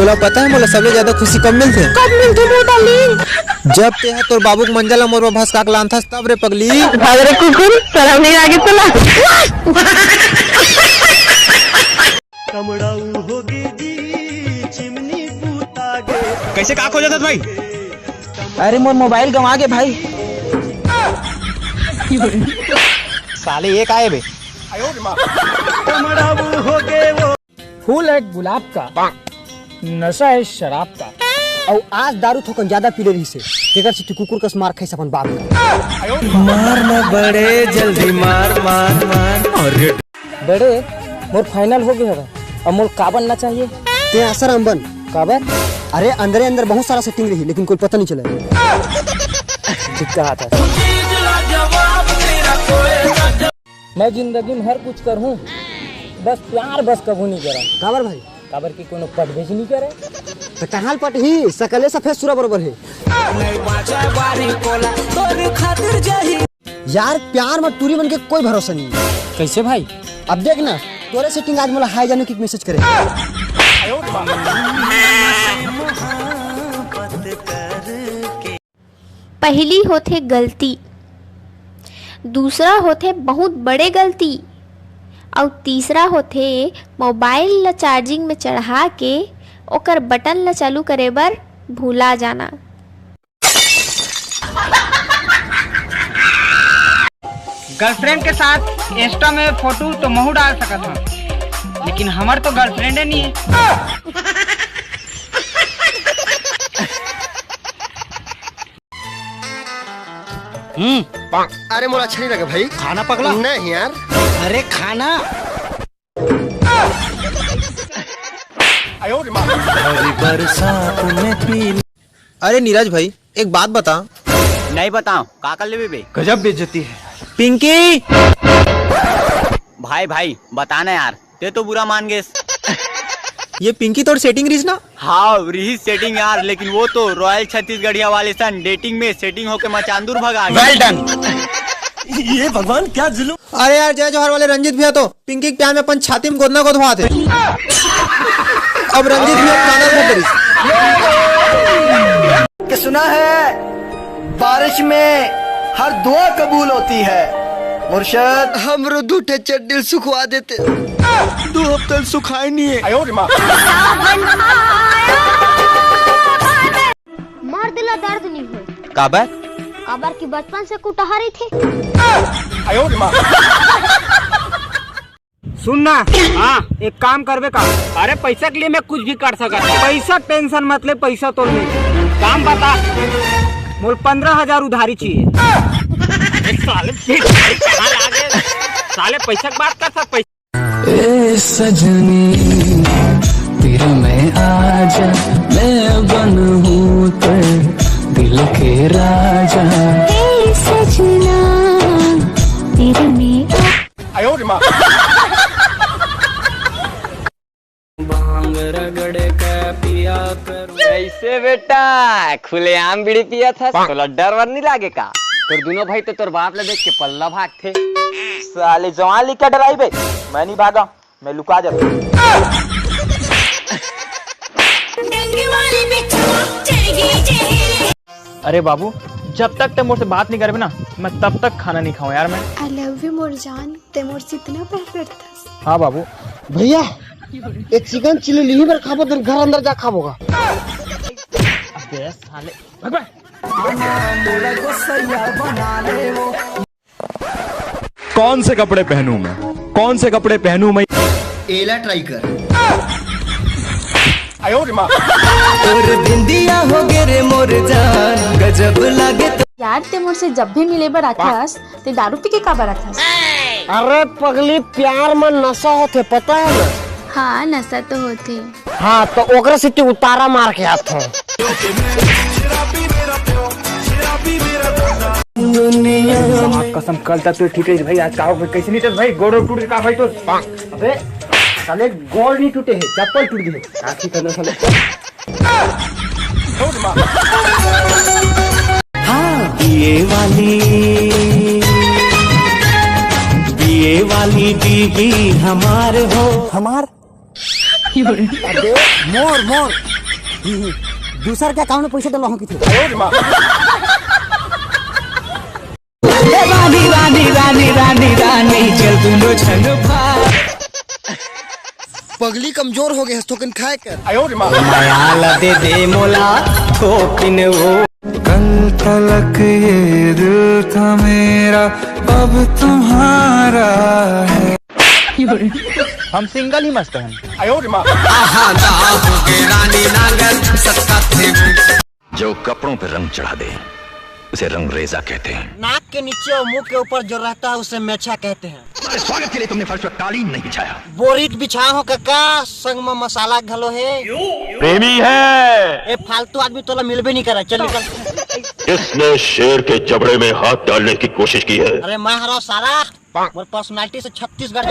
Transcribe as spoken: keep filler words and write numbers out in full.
तोला पता है मोला सबले ज्यादा खुशी कब मिलथे? कब मिलथे मोर डार्लिंग? जब तेहा तोर बाबू के मंजल ला मोर बर भसका के लानथस तब रे पगली। भाग रे कुकुर, शरम नहीं लागे तोला? कमड़ाऊ होगे जी, चिमनी बूता गे। कैसे का खोजत हस भाई? अरे मोर मोबाइल गंवा गे भाई। साले ये का है बे? कमड़ाऊ होगे वो। फूल है गुलाब का, नशा है शराब का। अउ आज दारू थोकन ज्यादा पी ले रहिस हे, तेकर सेती कुकुर कस मार खाइस अपन बाप का। मार न बड़े जल्दी मार, मार, मार। अरे बड़े, मोर फाइनल हो गे हवय, अब मोर का बनना चाहिए? ते आसाराम बन। काबर? अरे अंदरे अंदर बहुत सारा सेटिंग रही, लेकिन कोई पता नहीं चले। ठीक कहा था। मैं जिंदगी में हर कुछ करहूँ, बस प्यार बस कभू नहीं करा। काबर भाई? काबर कि कोनो पटबेच नहीं करे। तो कहाँ पटही? सकले सफेद सुरा बरोबर है। यार प्यार में टूरी मन के कोई भरोसा नहीं है। कैसे भाई? अब देख ना, तोरे सेटिंग आज मोला हाय जानू की मैसेज करे। पहली होथे गलती, दूसरा होथे बहुत बड़े गलती, अउ तीसरा होथे मोबाइल ल चार्जिंग में चढ़ा के ओकर बटन ल चालू करे बर भूला जाना। गर्लफ्रेंड के साथ इंस्टा में फोटो तो महू डाल सकत हूँ, लेकिन हमर तो गर्लफ्रेंडे नहीं है। हम्म। अरे मोला अच्छा नहीं लगे भाई। खाना पगला। नहीं यार। अरे खाना। भरी बरसात में पी। अरे नीरज भाई, एक बात बता। नहीं बताओ, का कर लेबे बे? गजब बेइज्जती है। पिंकी। भाई भाई, बता ना यार, ते तो बुरा मान गेस। ये पिंकी तोर सेटिंग रहिस ना? हाँ, रहिस सेटिंग यार, लेकिन वो तो रॉयल छत्तीसगढ़िया वाले सन डेटिंग में सेटिंग होके मचांदूर भगा गई। Well done। ये भगवान क्या जुल्म। अरे यार, जय जोहार वाले रंजीत भैया तो पिंकी के प्यार में अपन छाती में गोदना गोदवात हे। अब रंजीत भैया कानर में पड़ी। कि सुना है बारिश में हर दुआ कबूल होती है। मुर्शद, हमरो दू ठे चड्डी ल सुखवा देते। दू हफ्ता ले सुखाए नहीं है। मर्द ला दर्द नहीं होय। काबर? काबर कि बचपन से कुटहा रहिथे। सुन ना, हाँ, एक काम करबे का? अरे पैसा के लिए मैं कुछ भी कर सकत हूँ। पैसा टेंशन मत ले, पैसा तो नहीं। काम बता। मोल पंद्रह हजार उधारी चाहिए। अरे साले, फिर कहाँ लागे? साले पैसा की बात कर, सब पैसा। ए सजनी, तीर में आजा, मैं बनूं तेरे दिल के राजा। ए सजना, तीर में आ- भांग रगड़ के पिया करो। कैसे बेटा, खुलेआम बीड़ी पियत हस? तोला डर वर नहीं लागे का? तोर दोनों भाई तो तोर बाप ला देख के पल्ला भागथे। साले जवान लइका डराई बे, मैं नहीं भागा। मैं लुका जाता हूँ। अरे बाबू, जब तक ते मोर से बात नहीं करबे ना, मैं तब तक खाना नहीं खाऊं यार मैं। I love you मोर जान, ते मोर से इतना प्यार करथस। हाँ बाबू। भैया, ये चिकन चिली लिही बर खाबो, तेन घर अंदर जा खाबोगा। अबे साले, भाग, भाग। कौन से कपड़े पहनूं मैं, कौन से कपड़े पहनूं मैं? एला ट्राई कर। तोर बिंदिया हो गे रे मोर जान, गजब लागे तो। यार, ते मोर से जब भी मिले बर आथस, ते दारू पी के काबर आथस? अरे पगली, प्यार में नशा होथे, पता है ना? हाँ, नशा तो होथे। हाँ, तो ओकरे सेती उतारा मार के आत हूँ। कसम, कल तक तो ठीक रही भाई, आज का हो गया? कैसे नहीं भाई, गोड़ टूट का भाई तो? अबे साले, गोड़ नहीं टूटे है, चप्पल टूट गई है। आखिर करना साले। हाँ, बीए वाली, बीए वाली बीबी हमार हो। हमार? अबे, मोर, मोर। दूसर के अकाउंट में पैसा डलवा हूँ किथे। रानी रानी रानी रानी रानी चल दूनो छंग फा। पगली कमजोर हो गए, थोकन खाए कर। मयाल दे दे मोला थोकिन वो। कल तलक ये दिल था मेरा, अब तुम्हारा है। हम सिंगल ही मस्त हैं। आहा, दा हो गए रानी नांगर सत्ता थे। जो कपड़ों पर रंग चढ़ा दे, उसे रंग रेजा कहते हैं। नाक के नीचे और मुंह के ऊपर जो रहता है, उसे मेछा कहते हैं। हमारे स्वागत के लिए तुमने फर्श पर कालीन नहीं बिछाया। बोरीट बिछा हो कका, संग में मसाला घलो है। प्रेमी है। ए, फालतू आदमी तोला मिलबे नहीं करा, चल निकल। किसने शेर के जबड़े में हाथ डालने की कोशिश की है? अरे मैं हराओ सारा, मोर पर्सनालिटी से छत्तीसगढ़।